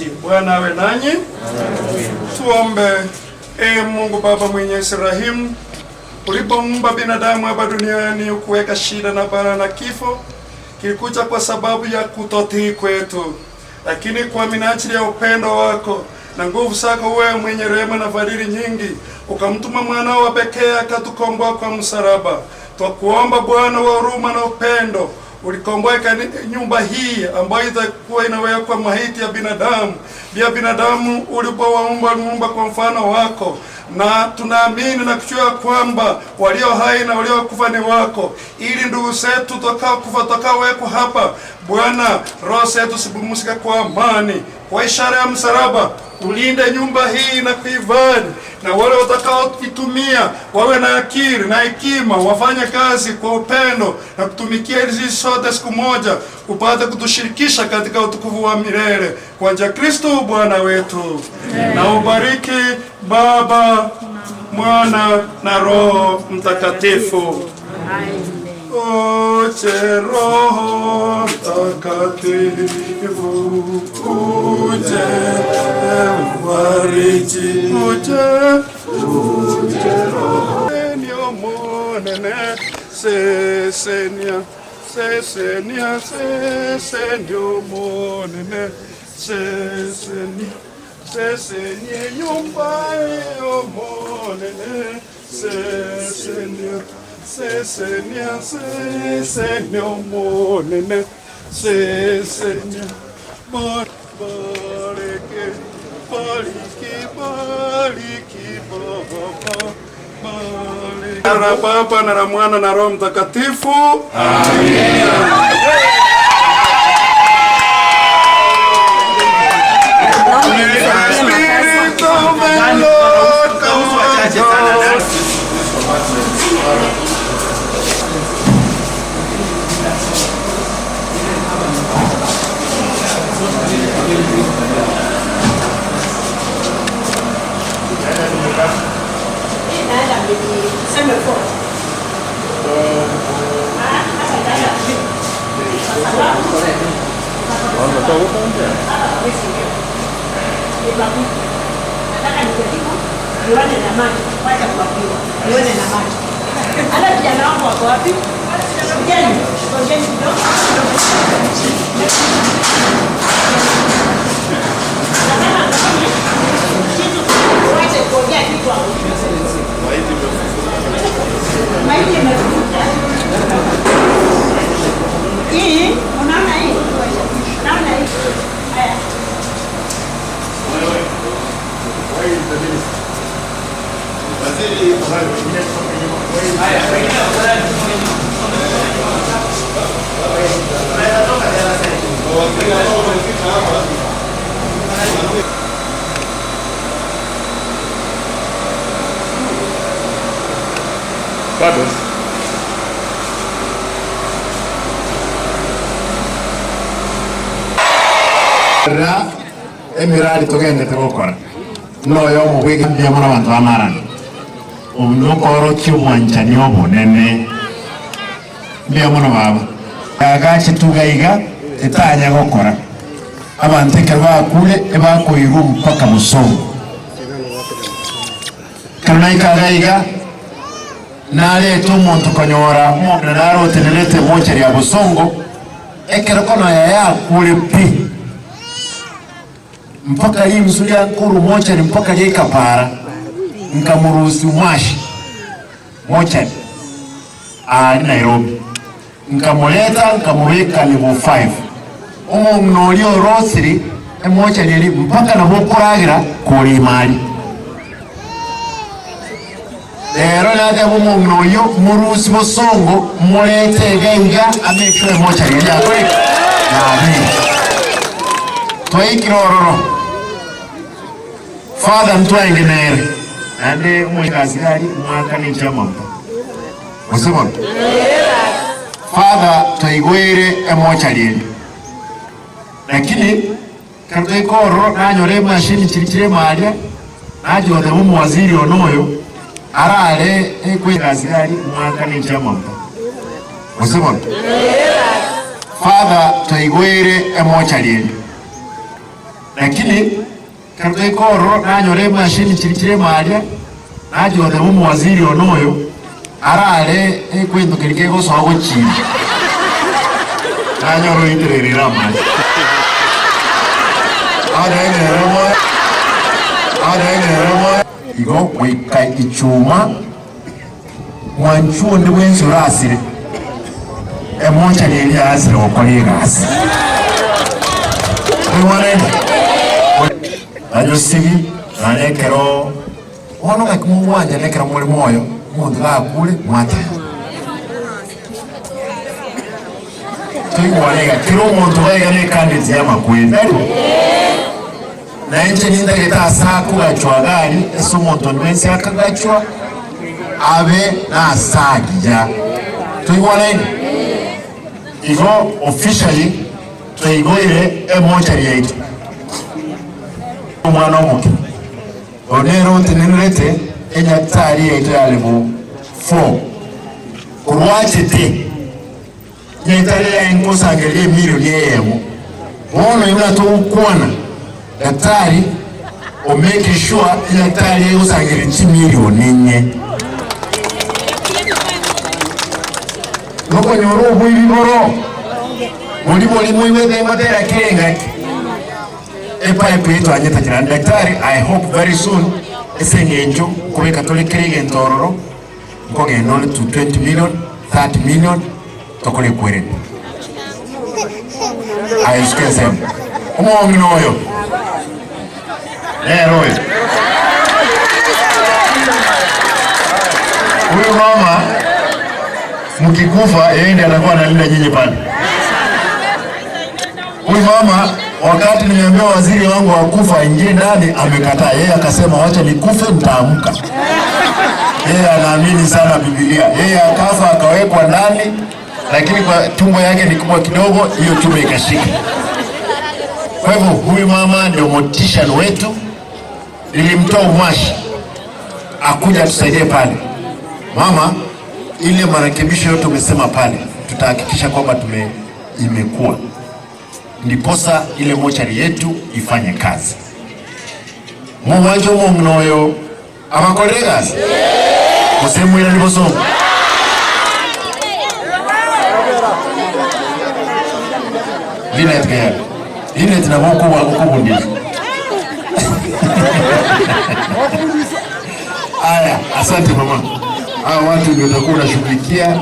Tuketi. Bwana awe nanyi. Tuombe. Ee Mungu Baba mwenyezi rahimu, ulipoumba binadamu hapa duniani ukuweka shida na balaa na kifo kilikuja kwa sababu ya kutotii kwetu, lakini kwa minajili ya upendo wako na nguvu zako wewe mwenye rehema na fadhili nyingi, ukamtuma mwanao wa pekee akatukomboa kwa msalaba. Twakuomba Bwana wa huruma na upendo, ulikomboa nyumba hii ambayo itakuwa inawekwa maiti ya binadamu. Pia binadamu ulipowaumba, ulimuumba kwa mfano wako, na tunaamini na kujua kwamba walio hai na waliokufa ni wako, ili ndugu zetu tutakaokufa tutakaowekwa hapa, Bwana, roho zetu zipumzike kwa amani. Kwa ishara ya msalaba ulinde nyumba hii na kuihifadhi, na wale watakaoitumia wawe na akili na hekima, wafanye kazi kwa upendo na kutumikia, ili sisi sote siku moja upate kutushirikisha katika utukufu wa milele kwa njia ya Kristo Bwana wetu. Na ubariki Baba, Mwana na Roho Mtakatifu. Uje Roho Mtakatifu, uje mfariji, uje, uje Roho Monene, sesenia, sesenia, sesenio monene, sesenia, sesenia, nyumba yo monene, sesenia, sesenia, sesenia monene, sesenia, bariki, bariki, bariki, Baba, bariki. Na Baba na la Mwana na Roho Mtakatifu. Spirit of the Lord, come. Naenda niseme four. Hata itaenda three. Kwa sababu hapa hawezi ingia. Ni pakuku. Nataka nijaribu nione na macho, wacha kuambiwa. Nione na macho. Hata vijana wangu wako wapi? Vijana, ngojeni kidogo. Nataka nifanye kitu, wache kuongea kitu hapo. Maiti imefufuka. Hii, unaona hii? Unaona hii? Haya. Bado. Ra emiradi tugendete gukora noyo omogwega mbuya mono abanto bamarana obu nokorokia obwanchani obonene mbuya mono baba agache tugaiga etanya gukora abantu ekero bakure ebakoirwa mpaka Bosongo kero naikagaiga nareta omonto konyora omonto narotenerete mochari ya Bosongo ekero kono yayakure pi mpaka hii msuri ankuru mochari mpaka lyeikapara nkamurusi mwashi mochari ali Nairobi nkamuleta nkamubika level 5 omundu oli orosiri emochari eri mpaka nabokuragira kuri imali lero nateba omundu oyo murusi Bosongo mulete egaiga amekire emochari eri akore nabire twaikire ororo Father ntwengenere ande omwikasigari mwaka nichiamampa osibona Father twaigwire emochari eri lakini kero twaika ororo nanyora emashini chiri chire maria najoteba omuwaziri ono oyo arare ekwikasigari mwaka nichiamampa osibona Father twaigwire emochari eri Lakini karuta ikoro nanyore mashini chiri maria najothe umuwaziri onoyo arare ekwintu gosoa gochini nanyoro itererera maji anaeneremo igo gwika ichuma mwanchuo ndi bwensi orasire emocha neri asire gokora egasi oiwanene nanyosibi nanekero ono ngaki mugwanja nekero muri moyo omonto gakure mwate toigwanega kero omonto gaiga na ecandidate ya makweri na inche nindagete ase akogachwa gari ase omonto onde bwensi akagachwa abe nasagiya toigwanaine igo officially toigoire emochari yaitu omwana omoke onero ntenenerete enyatari yaitu ya level 4 korwachete nyatari yaenkosangeria emilioni eyemo bono ibuna togokwana daktari o make sure daktari egosangere chimilioni enye nokonyora obwibi boro bori bori moiwete ngotera kirengaki epipe yetu anyetakira daktari. I hope very soon eseng'encho kubeka tore kere ntororo nkogenda ore to 20 million 30 million tokore kwerene aisuke sema omong'ina oyo lero oyo huyu mama mkikufa yeye ndiye atakuwa analinda nyinyi pale. Huyu mama wakati nimeambia waziri wangu akufa aingie ndani amekataa. Yeye akasema wacha nikufe nitaamka. Yeye anaamini sana Biblia. Yeye akafa akawekwa ndani, lakini kwa tumbo yake ni kubwa kidogo, hiyo tumbo ikashika. Kwa hivyo huyu mama ndio motisha wetu. Nilimtoa Umashi akuja atusaidie pale. Mama, ile marekebisho yote umesema pale, tutahakikisha kwamba imekuwa ndiposa ile mochari yetu ifanye kazi. Muwanjo mong'noyo abakolegas musemwira nibosoma Linet kaya Linet na boko wa kukubundisha. Aya, asante mama. Hawa watu ndio utakuwa unashughulikia.